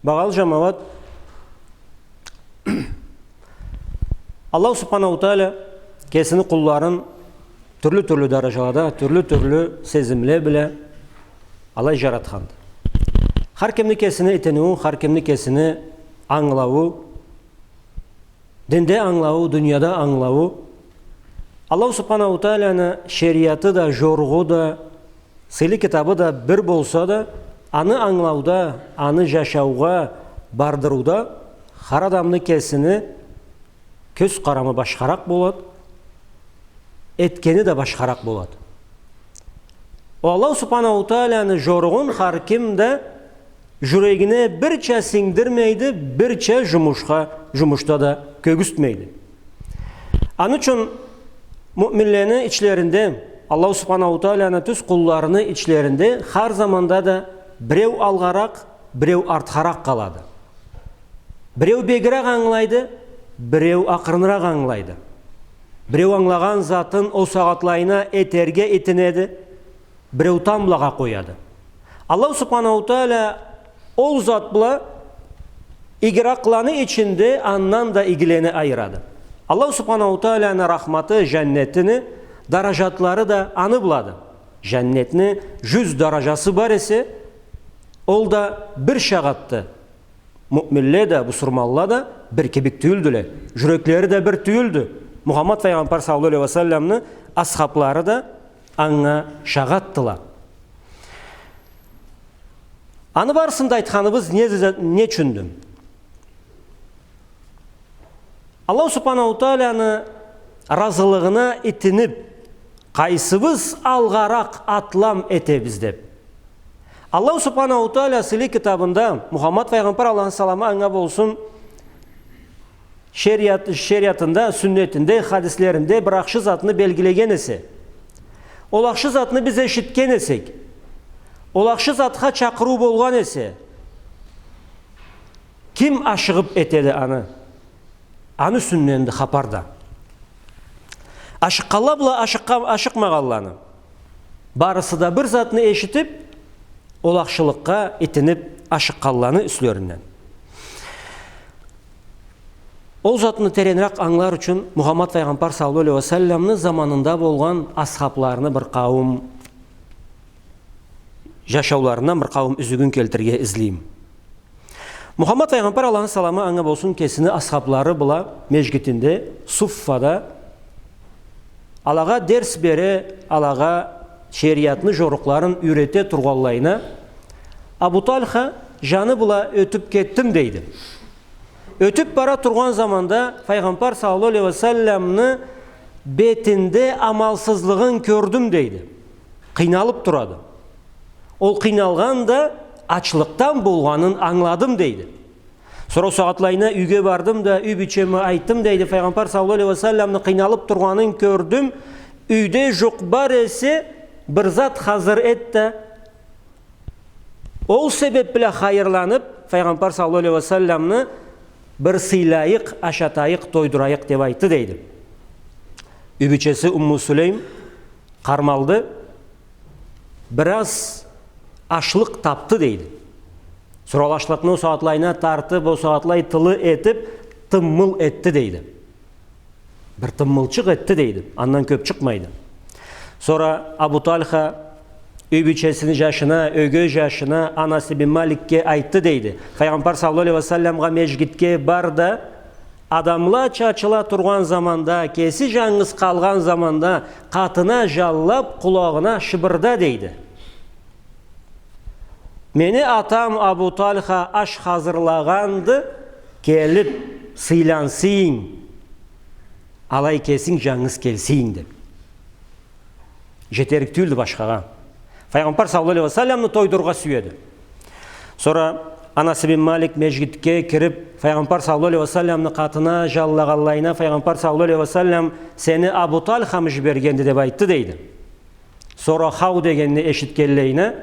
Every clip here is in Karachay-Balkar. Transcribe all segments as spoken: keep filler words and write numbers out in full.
Багъалы жамауат, Аллаху Субханаху Тааля кесини къулларын тюрлю-тюрлю даражалада, тюрлю-тюрлю сезимле бла алай жаратханды. Хар кимни кесини этениу, хар кимни кесини ангылауу, динде ангылауу, дунияда ангылауу. Аллаху Субханаху Тааляны шериаты да, жоругъу да, сыйлы китабы да бир болса да, аны ангылауда, аны жашаугъа бардырыуда хар адамны кесини кёз къарамы башхаракъ болад, этгени да башхаракъ болад. Аллаху Субханаху Тааляны жоругъун хар ким да жюрегине бирча сингдирмейди, бирча жумушха, жумушда да кёргюзтмейди. Аны ючюн муъминлени ичлеринде, Аллаху Субханаху Тааляны тюз къулларыны ичлеринде хар заманда да биреу алгъаракъ, биреу артхаракъ къалады. Биреу бегирек ангылайды, биреу акъырыныракъ ангылайды. Биреу ангылагъан затын ол сагъатлайына этерге итинеди, биреу тамблагъа къояды. Аллаху Субханаху Тааля ол зат бла игиракъланы ичинде андан да игилени айырады. Аллаху Субханаху Тааляны рахматы, жаннетини даражатлары да аны блады. Жаннетни жюз даражасы бар эсе, ол да бир шагъатды. Муъминле да, бусурманла да бир кибик тюйюлдюле. Жюреклери да бир тюйюлдю. Мухаммад файгъамбар саллаллаху алейхи ва салламны асхаблары да анга шагъатдыла. Аны барысын да айтханыбыз не, не ючюндю? Аллаху Субханаху Тааляны разылыгъына итинип, къайсыбыз алгъаракъ атлам этебиз деп. Аллаху Субханаху Тааля сыйлы китабында, Мухаммад файгъамбар, Аллахны саламы анга болсун, шериат-, шериатында, сюннетинде, хадислеринде бир ахшы затны белгилеген эсе, ол ахшы затны биз эшитген эсек, ол ахшы затха чакъырыу болгъан эсе, ким ашыгъып этеди аны? Аны юсюнденди хапар да. Ашыкъгъанла бла ашыкъгъа-, ашыкъмагъанланы. Барысы да бир затны эшитип, ол ахшылыкъгъа итинип ашыкъгъанланы юслеринден. Ол затны теренирек ангылар ючюн Мухаммад файгъамбар саллаллаху алейхи ва салламны заманында болгъан асхабларыны бир къауум жашауларындан бир къауум юзюгюн келтирирге излейме. Мухаммад файгъамбар, Аллахны саламы анга болсун, кесини асхаблары бла межгитинде, Суффада, алагъа дерс бере, алагъа шериатны жорукъларын юйрете тургъанлайына, Абу Тальха жаны бла ётюп кетдим, дейди. Ётюп бара тургъан заманда файгъамбар саллаллаху алейхи ва салламны бетинде амалсызлыгъын кёрдюм, дейди. Къыйналып турады. Ол къыйналгъан да ачлыкъдан болгъанын ангыладым, дейди. Сора ол сагъатлайына юйге бардым да, юй бийчеме айтдым, дейди, файгъамбар саллаллаху алейхи ва салламны къыйналып тургъанын кёрдюм. Юйде жукъ бар эсе, бир зат хазыр эт да, ол себеп бла хайырланып, файгъамбар саллаллаху алейхи ва салламны бир сыйлайыкъ, ашатайыкъ, тойдурайыкъ деп айтды, дейди. Юй бийчеси Умму Сулейм къармалды, бир аз ашлыкъ тапды, дейди. Сора ол ашлыкъны ол сагъатлайына тартып, ол сагъатлай тылы этип, тыммыл этди, дейди. Бир тыммылчыкъ этди, дейди. Андан кёп чыкъмайды. Сора Абу Тальха юй бийчесини жашына, ёгей жашына, Анас ибн Маликге айтды, дейди. Файгъамбар саллаллаху алейхи ва салламгъа межгитге бар да, адамла чачыла тургъан заманда, кеси жангыз къалгъан заманда къатына жаллап, къулагъына шыбырда, дейди. Мени атам Абу Тальха аш хазырлагъанды, келип сыйлансынг, алай кесинг жангыз келсенг, деп. Жетерик тюйюлдю башхагъа. Файгъамбар саллаллаху алейхи ва салламны тойдурургъа сюеди. Сора Анас ибн Малик межгитге кирип, файгъамбар саллаллаху алейхи ва салламны къатына жаллагъанлайына, файгъамбар саллаллаху алейхи ва саллам: «Сени Абу Тальхамы жибергенди», — деп айтды, дейди. Сора «Хау» дегенни эшитгенлейине,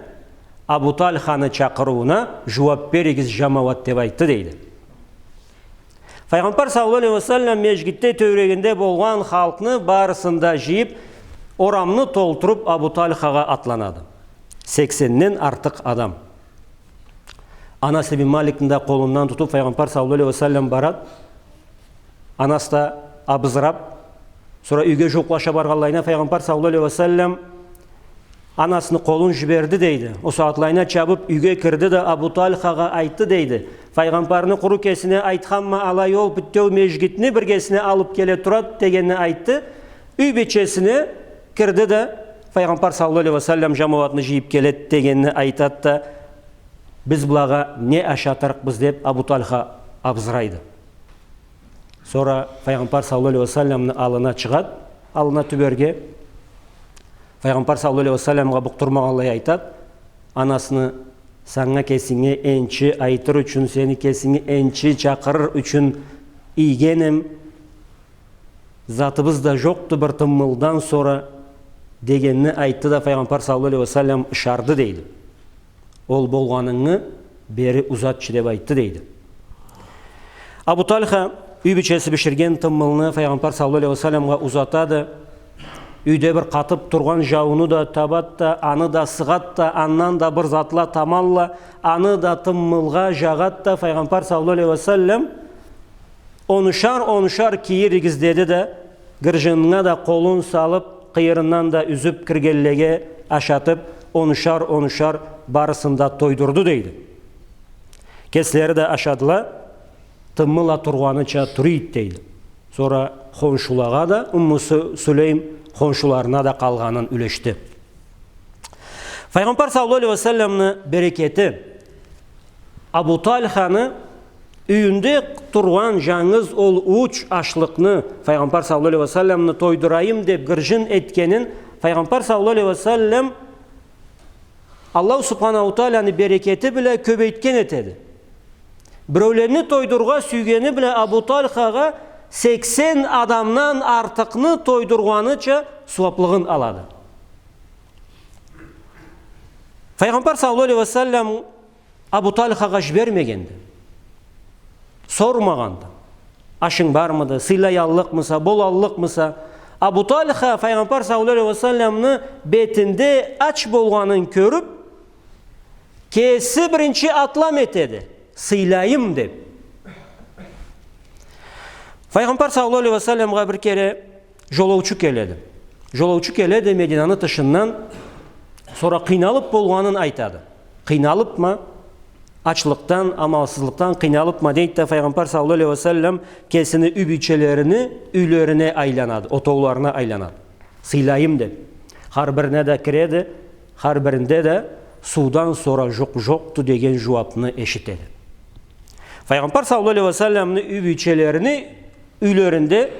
Абу Тальханы чакъырыууна жууап беригиз, жамауат, деп айтды, дейди. Файгъамбар саллаллаху алейхи ва саллам межгитде тёгерегинде болгъан халкъны барысын да жыйып, орамны толтуруп, Абу Тальхагъа атланады. Сексенден артыкъ адам. Анас ибн Маликни да къолундан тутуб, Файгъамбар саллаллаху алейхи ва саллам барад. Анас да абызыраб, сора юйге жууукълаша баргъанлайына, Файгъамбар саллаллаху алейхи ва саллам Анасны къолун жиберди, дейди. Ол сагъатлайына чабыб юйге кирди да, Абу Талхагъа айтды, дейди. Файгъамбарны къуру кесине айтханма, алай ол бютеу межгитни биргесине алыб келе турад, дегенни айтды. Юй бийчесине кирди да, Файгъамбар саллаллаху алейхи ва саллам жамауатны жыйыб келед, дегенни айтад да, биз былагъа не ашатырыкъбыз, деб, Абу Талха абызырайды. Сора Файгъамбар саллаллаху алейхи ва салламны аллына чыгъад, аллына тюберге. Файгъамбар саллаллаху алейхи ва салламгъа букъдурмагъанлай айтад: «Анасны санга кесинге энчи айтыр ючюн, сени кесинге энчи чакъырыр ючюн ийгенем, затыбыз да жокъду бир тыммылдан сора», — дегенни айтды да, Файгъамбар саллаллаху алейхи ва саллам ышарды, дейди. «Ол болгъанынгы бери узатчы», — деб айтды, дейди. Абу Талха юй бийчеси биширген тыммылны Файгъамбар саллаллаху алейхи ва салламгъа узатады. Юйде бир къатыб тургъан жауну да табад да, аны да сыгъад да, андан да бир затла тамалла, аны да тыммылгъа жагъад да, Файгъамбар саллаллаху алейхи ва саллам «Онушар-онушар кийиригиз», — деди да, гыржынына да къолун салыб, къыйырындан да юзюб, киргенлеге ашатыб, онушар-онушар барысын да тойдурду, дейди. Кеслери да ашадыла, тыммыл а тургъаныча тура эди, дейди. Сора хоншулагъа да, Умму Су-, Сулейм хоншуларына да къалгъанын юлешди. Файгъамбар саллаллаху алейхи ва салламны берекети, Абу Талханы юйюнде тургъан жангыз ол ууч ашлыкъны, Файгъамбар саллаллаху алейхи ва салламны тойдурайым деб гыржын этгенин Файгъамбар саллаллаху алейхи ва саллам Аллаху субханаху ва тааланы берекети бла кёбейтген этеди. Биреулени тойдурургъа сюйгени бла Абу Талхагъа сексен адамдан артыкъны тойдургъаныча сууаблыгъын алады. Файгъамбар саллаллаху алейхи ва саллам Абу Талхагъа жибермегенди. Сормагъанды. Ашынг бармыды, сыйлаяллыкъмыса, болаллыкъмыса? Абу Талха Файгъамбар саллаллаху алейхи ва салламны бетинде ач болгъанын кёрюб, кеси биринчи атлам этеди, сыйлайым деб. Файгъамбар саллаллаху алейхи ва салламгъа бир кере жолоучу келеди. Жолоучу келеди Мединаны тышындан, сора къыйналыб болгъанын айтады. Къыйналыбма, ачлыкъдан, амалсызлыкъдан къыйналыбма, дейди да, Файгъамбар саллаллаху алейхи ва саллам кесини юй бийчелерини юйлерине айланады, отоуларына айланады. Сыйлайым деб. Хар бирине да киреди, хар биринде да суудан сора жукъ жокъду деген жууабны эшитеди. Файгъамбар саллаллаху алейхи ва салламны юй бийчелерини юйлеринде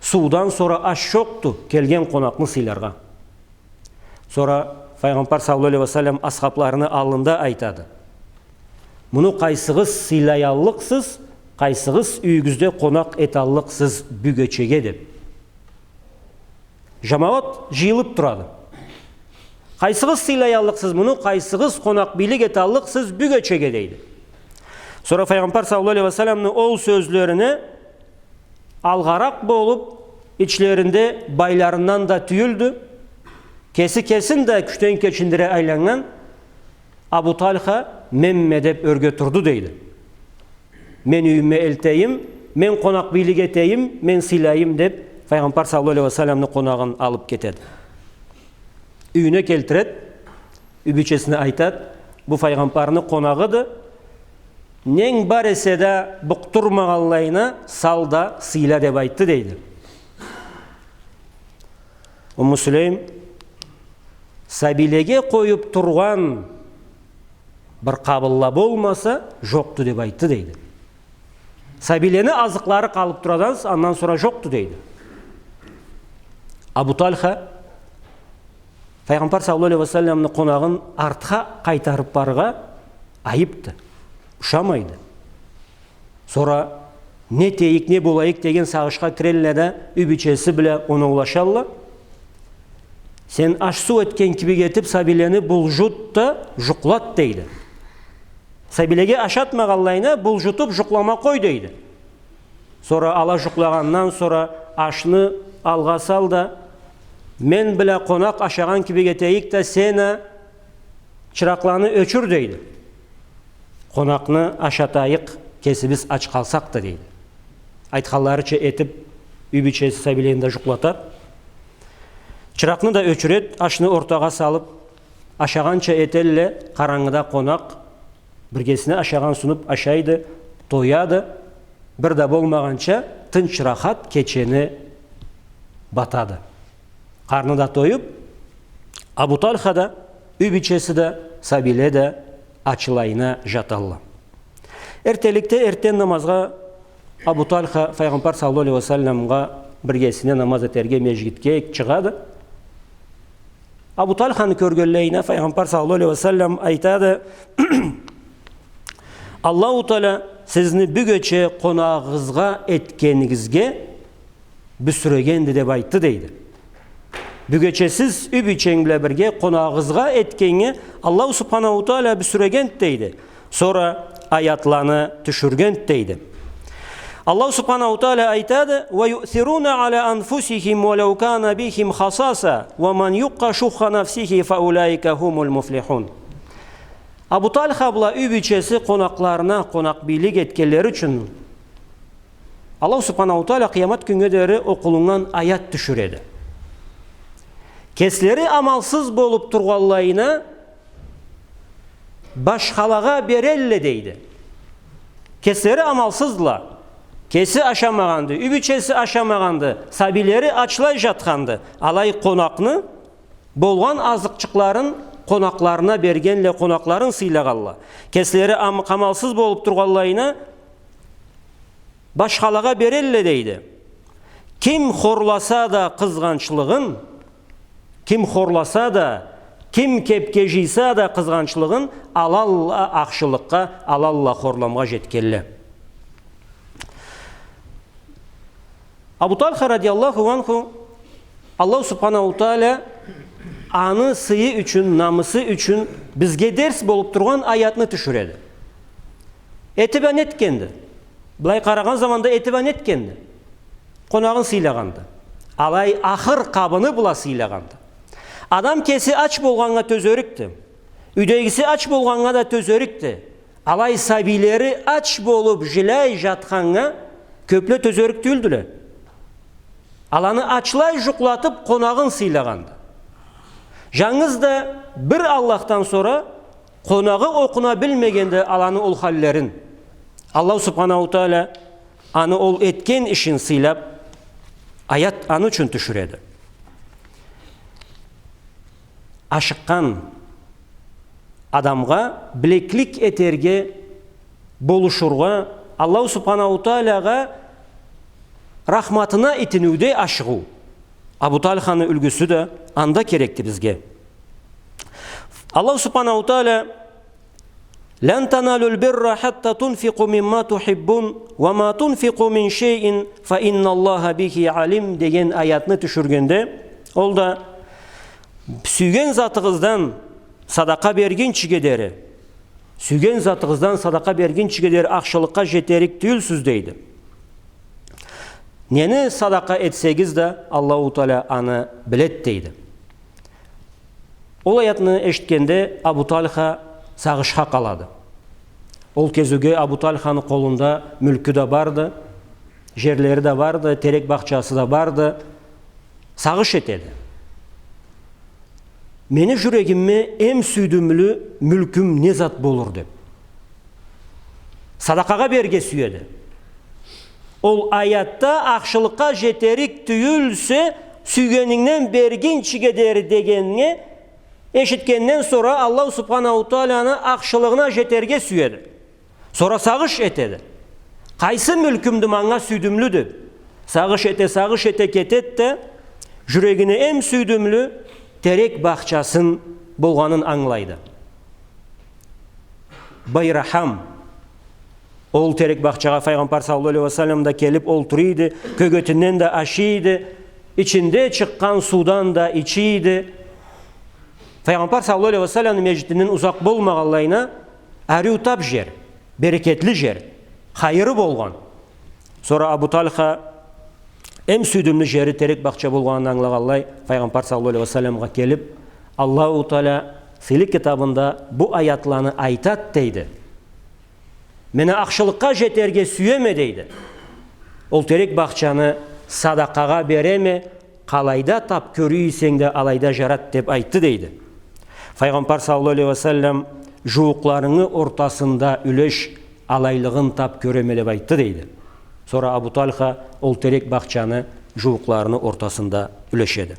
суудан сора аш жокъду, келген къонакъны сыйларгъа. Сора Файгъамбар саллаллаху алейхи ва саллам асхабларыны аллында айтады: «Муну къайсыгъыз сыйлаяллыкъсыз, къайсыгъыз юйюгюзде къонакъ эталлыкъсыз бюгечеге?» — деб. Жамауат жыйылыб турады. «Къайсыгъыз сыйлаяллыкъсыз муну, къайсыгъыз къонакъбийлик эталлыкъсыз бюгечеге?» — дейди. Сора Файгъамбар саллаллаху алейхи ва салламны ол сёзлерине алгъаракъ болуб, ичлеринде байларындан да тюйюлдю, кеси кесин да кючден кечиндире айланнган Абу Талха «менме» деб ёрге турду, дейди. «Мен юйюме элтейим, мен къонакъбийлик этейим, мен сыйлайым», — деб, Файгъамбар саллаллаху алейхи ва салламны къонагъын алыб кетеди. Юйюне келтиред, юй бийчесине айтад: «Бу Файгъамбарны къонагъыды, ненг бар эсе да букъдурмагъанлайына сал да сыйла», — деб айтды, дейди. Умму Сулейм: «Сабийлеге къоюб тургъан бир къабынла болмаса, жокъду», — деб айтды, дейди. «Сабийлени азыкълары къалыб турады, андан сора жокъду», — дейди. Абу Талха Файгъамбар саллаллаху алейхи ва салламны къонагъын артха къайтарыб барыргъа айыбды, ушамайды. Сора не этейик, не болайыкъ деген сагъышха кирелле да, юй бийчеси бла оноулашалла. «Сен аш-суу этген кибик этиб, сабийлени булжут да жукълат», — дейди. «Сабийлеге ашатмагъанлайына булжутуб жукълама къой», — дейди. Сора ала жукълагъандан сора ашны алгъа сал да, «мен бла къонакъ ашагъан кибик этейик да, сен а чыракъланы ёчюр», — дейди. Къонакъны ашатайыкъ, кесибиз ач къалсакъ да, дейди. Айтханларыча этиб, юй бийчеси сабийлени да жукълата. Чыракъны да ёчюред, ашны ортагъа салыб, ашагъанча этелле, къарангыда къонакъ биргесине ашагъан сунуб ашайды, тояды, бир да болмагъанча тынч, рахат кечени батады. Къарны да тоюб, Абу Тальха да, юй бийчеси да, сабийле да ачлайына жаталла. Эртеликде эртден намазгъа Абу Тальха Файгъамбар саллаллаху алейхи ва салламгъа биргесине намаз этерге межгитге чыгъады. Абу Тальханы кёргенлейине Файгъамбар саллаллаху алейхи ва саллам айтады: «Аллаху Тааля сизни бюгече къонагъыгъызгъа этгенигизге бюсюрегенди», — деб айтды, дейди. Бюгече сиз юй бийченг бла бирге къонагъыгъызгъа этгеннге Аллаху Субханаху Тааля бюсюрегенди, дейди. Сора аятланы тюшюргенди, дейди. Аллаху Субханаху Тааля айтады: «Ва юъсируна аля анфусихим ва лау кана бихим хасаса, ва ман юкъкъа шухха нафсихи фа уляика хумуль муфлихун». Абу Тальха бла юй бийчеси къонакъларына къонакъбийлик этгенлери ючюн Аллаху Субханаху Тааля къыямат кюннге дери окъулуннган аят тюшюреди. Кеслери амалсыз болуб тургъанлайына башхалагъа берелле, дейди. Кеслери амалсызла. Кеси ашамагъанды, юй бийчеси ашамагъанды, сабийлери ачлай жатханды. Алай къонакъны болгъан азыкъчыкъларын къонакъларына бергенле, къонакъларын сыйлагъалла. Кеслери ам-, амалсыз болуб тургъанлайына башхалагъа берелле, дейди. Ким хорласа да къызгъанчлыгъын, ким хорласа да, ким кебге жыйса да къызгъанчлыгъын, алалла ахшылыкъгъа, алалла хорламгъа жетгенле. Абу Тальха радияллаху анху, Аллаху Субханаху Тааля аны сыйы ючюн, намысы ючюн бизге дерс болуб тургъан аятны тюшюреди. Этиб а нетгенди? Былай къарагъан заманда этиб а нетгенди? Къонагъын сыйлагъанды. Алай ахыр къабыны бла сыйлагъанды. Адам кеси ач болгъаннга тёзерикди. Юйдегиси ач болгъаннга да тёзерикди. Алай сабийлери ач болуб жиляй жатханнга кёбле тёзерик тюйюлдюле. Аланы ачлай жукълатыб къонагъын сыйлагъанды. Жангыз да бир Аллахдан сора къонагъы окъуна билмегенди аланы ол халлерин. Аллаху Субханаху Тааля аны ол этген ишин сыйлаб, аят аны ючюн тюшюреди. Ашыкъгъан адамгъа билеклик этерге, болушургъа, Аллаху Субханаху Тааляга рахматына итиниуде ашыгъыу. Абу Тальханы юлгюсю да анда керекди бизге. Аллаху Субханаху Тааля: «Лан таналуль бирра хатта тунфикъу мимма тухиббун, ва ма тунфикъу мин шайин фа инналлаха бихи алим», — деген аятны тюшюргенде, ол да: «Сюйген затыгъыздан садакъа бергинчиге дери, сюйген затыгъыздан садакъа бергинчиге дери ахшылыкъгъа жетерик тюйюлсюз», — дейди. Нени садакъа этсегиз да, Аллаху Тааля аны билед, дейди. Ол аятны эшитгенде Абу Тальха сагъышха къалады. Ол кезиуге Абу Тальханы къолунда мюлкю да барды, жерлери да барды, терек бахчасы да барды. Сагъыш этеди. Мени жюрегимме эм сюйдюмлю мюлкюм не зат болур деб. Садакъагъа берге сюеди. Ол аятда ахшылыкъгъа жетерик тюйюлсе, сюйгенингден бергинчиге дери дегенни эшитгенден сора Аллаху Субханаху Тааляны ахшылыгъына жетерге сюеди. Сора сагъыш этеди. Къайсы мюлкюмдю манга сюйдюмлю деб. Сагъыш эте, сагъыш эте кетед да, жюрегине эм сюйдюмлю терек бахчасын болгъанын ангылайды. Байрахам. Ол терек бахчагъа Файгъамбар саллаллаху алейхи ва саллам да келиб олтура эди, кёгетинден да аша эди, ичинде чыкъгъан суудан да иче эди. Файгъамбар саллаллаху алейхи ва салламны межгитинден узакъ болмагъанлайына, ариу таб жер, берекетли жер, хайыры болгъан. Сора Абу Тальха эм сюйдюмлю жери терек бахча болгъанын ангылагъанлай, Файгъамбар саллаллаху алейхи ва салламгъа келиб, Аллаху Тааля сыйлы китабында бу аятланы айтад, дейди. Мен а ахшылыкъгъа жетерге сюеме, дейди. Ол терек бахчаны садакъагъа береме, къалайда тап кёре эсенг да, алайда жарат, деп айтды, дейди. Файгъамбар саллаллаху алейхи ва саллам, жууукъларынгы ортасында юлеш, алайлыгъын тап кёреме, деп айтды, дейди. Сора Абу Тальха ол терек бахчаны жууукъларыны ортасында юлешеди.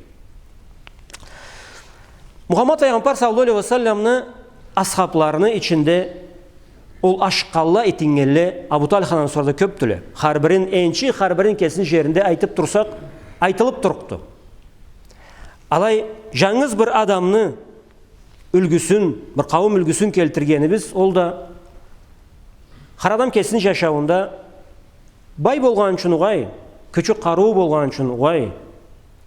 Мухаммад Файгъамбар саллаллаху алейхи ва салламны асхабларыны ичинде ол ашыкъгъанла, этиннгенле Абу Тальхадан сора да кёпдюле. Хар бирин энчи, хар бирин кесини жеринде айтып турсакъ, айтылып турукъду. Алай, жангыз бир адамны юлгюсюн, бир къауум юлгюсюн келтиргенибиз, ол да хар адам кесини жашауунда бай болгъан ючюн угъай, кючю къарыуу болгъан ючюн угъай,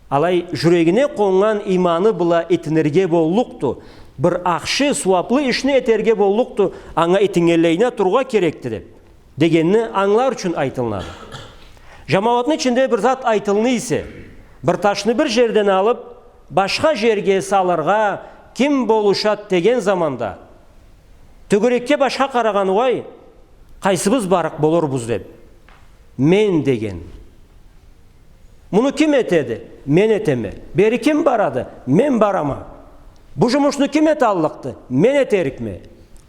алай, жюрегине къоннган иманы бла этинирге боллукъду, бир ахшы, сууаплы ишни этерге боллукъду, анга этиннгенлейине турургъа керекди, деп, дегенни ангылар ючюн айтылынады. Жамауатны ичинде бир зат айтылына эсе, бир ташны бир жерден алып, башха жерге салыргъа ким болушады деген заманда, тёгерекге башха къарагъан угъай, къайсыбыз барыкъ болурбуз деп. Мен деген. Муну ким этеди? Мен этеме. Бери ким барады? Мен барама. Бу жумушну ким эталлыкъды? Мен этерикме.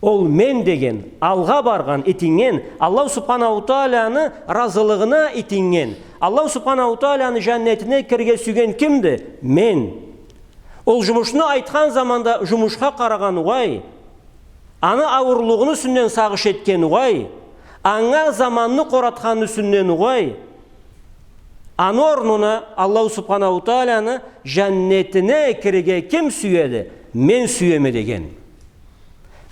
Ол мен деген, алгъа баргъан, итиннген, Аллаху Субханаху Тааланы ыразылыгъына итиннген, Аллаху Субханаху Тааланы жаннетине кирирге сюйген кимди? Мен. Ол жумушну айтхан заманда жумушха къарагъан угъай, аны ауурлугъуну юсюнден сагъыш этген угъай, анга заманны къоратханны юсюнден угъай, аны орнуна Аллаху Субханаху Тааланы жаннетине кирирге ким сюеди? Мен сюеме деген.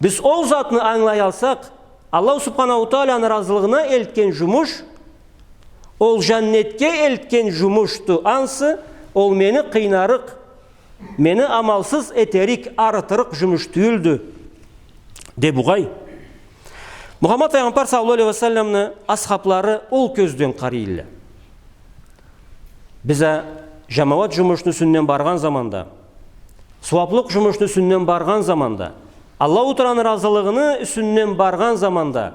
Биз ол затны ангылаялсакъ, Аллаху Субханаху Тааланы ыразылыгъына элтген жумуш, ол жаннетге элтген жумушду ансы, ол мени къыйнарыкъ, мени амалсыз этерик, арытырыкъ жумуш тюйюлдю, деп угъай. Мухаммад Файгъамбар саллаллаху алейхи ва салламны асхаблары ол кёзден къарайла. Биз а жамауат жумушну юсюнден баргъан заманда, сууаплыкъ жумушну юсюнден баргъан заманда, Аллаху Тааланы ыразылыгъыны юсюнден баргъан заманда,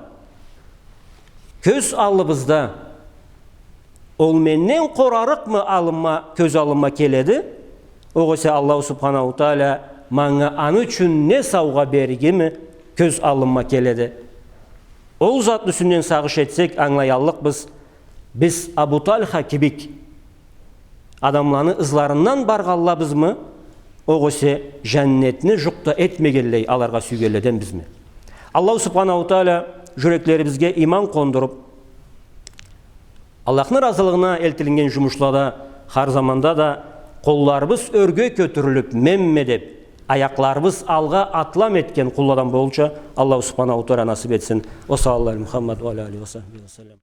кёз аллыбызда ол менден къорарыкъмы аллыма, кёз аллыма келеди, огъесе Аллаху Субханаху Таала манга аны ючюн не саугъа бериргеми кёз аллыма келеди. Ол затны юсюнден сагъыш этсек, ангылаяллыкъбыз, биз Абу Тальха кибик адамланы ызларындан баргъанлабызмы, огъесе жаннетни жукъ да этмегенлей алыргъа сюйгенледенбизми? Аллаху Субханаху Таала жюреклерибизге иман къондуруп, Аллахны ыразылыгъына элтилиннген жумушлада хар заманда да къолларыбыз ёрге кётюрюлюп, менме деп, аякъларыбыз алгъа атлам этген къулладан болурча Аллаху Субханаху Таала насып этсин. Ва саллаллаху аля Мухаммад ва аля алихи ва сахбихи ва саллам.